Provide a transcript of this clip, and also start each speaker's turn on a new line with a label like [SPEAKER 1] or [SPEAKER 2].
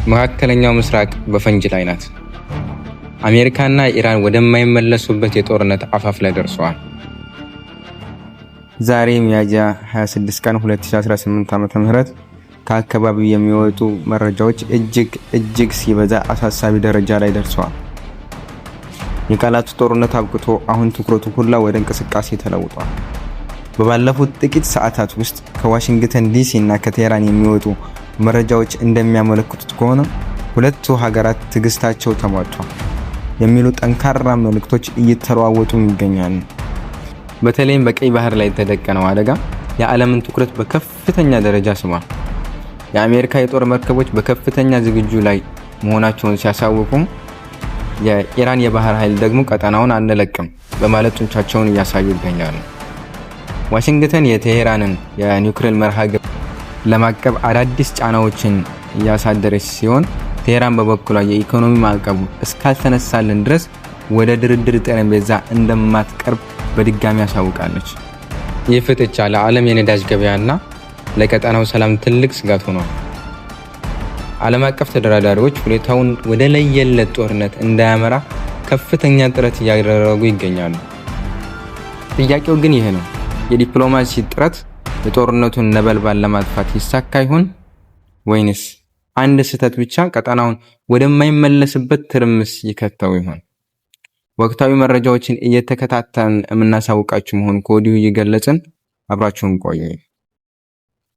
[SPEAKER 1] መካከለኛው ምስራቅ በፈንጅ ላይ ናት። አሜሪካና ኢራን ወደማይመለሱበት የጦርነት አፋፍ ላይ ደርሰዋል። ዛሬ ሚያዝያ 26 ቀን 2018 ዓ.ም ከአካባቢው የሚወጡ መረጃዎች እጅግ እጅግ ሲበዛ አሳሳቢ ደረጃ ላይ ደርሰዋል። የቃላቱ ጦርነት አብቅቶ አሁን ትኩረቱ ሁላ ወደ እንቅስቃሴ ተለውጧል። በባለፉት ጥቂት ሰዓታት ውስጥ ከዋሽንግተን ዲሲ እና ከቴህራን የሚወጡ መረጃዎች እንደሚያመለክቱት ከሆነ ሁለቱ ሀገራት ትዕግስታቸው ተሟጧል የሚሉ ጠንካራ መልእክቶች እየተለዋወጡ ይገኛሉ። በተለይም በቀይ ባህር ላይ የተደቀነው አደጋ የዓለምን ትኩረት በከፍተኛ ደረጃ ስቧል። የአሜሪካ የጦር መርከቦች በከፍተኛ ዝግጁ ላይ መሆናቸውን ሲያሳውቁ፣ የኢራን የባህር ኃይል ደግሞ ቀጠናውን አንለቅም በማለት ጡንቻቸውን እያሳዩ ይገኛሉ። ዋሽንግተን የቴሄራንን የኒውክሌር መርሃ ግብር ለማቀብ አዳዲስ ጫናዎችን እያሳደረች ሲሆን፣ ቴሄራን በበኩሏ የኢኮኖሚ ማዕቀቡ እስካልተነሳልን ድረስ ወደ ድርድር ጠረጴዛ እንደማትቀርብ በድጋሚ አሳውቃለች። ይህ ፍጥጫ ለዓለም የነዳጅ ገበያና ለቀጠናው ሰላም ትልቅ ስጋት ሆኗል። ዓለም አቀፍ ተደራዳሪዎች ሁኔታውን ወደ ለየለት ጦርነት እንዳያመራ ከፍተኛ ጥረት እያደረጉ ይገኛሉ። ጥያቄው ግን ይህ ነው። የዲፕሎማሲ ጥረት የጦርነቱን ነበልባል ለማጥፋት ይሳካ ይሆን ወይንስ አንድ ስህተት ብቻ ቀጠናውን ወደማይመለስበት ትርምስ ይከተው ይሆን? ወቅታዊ መረጃዎችን እየተከታተልን የምናሳውቃችሁ መሆኑን ከወዲሁ እየገለጽን አብራችሁን ቆዩ።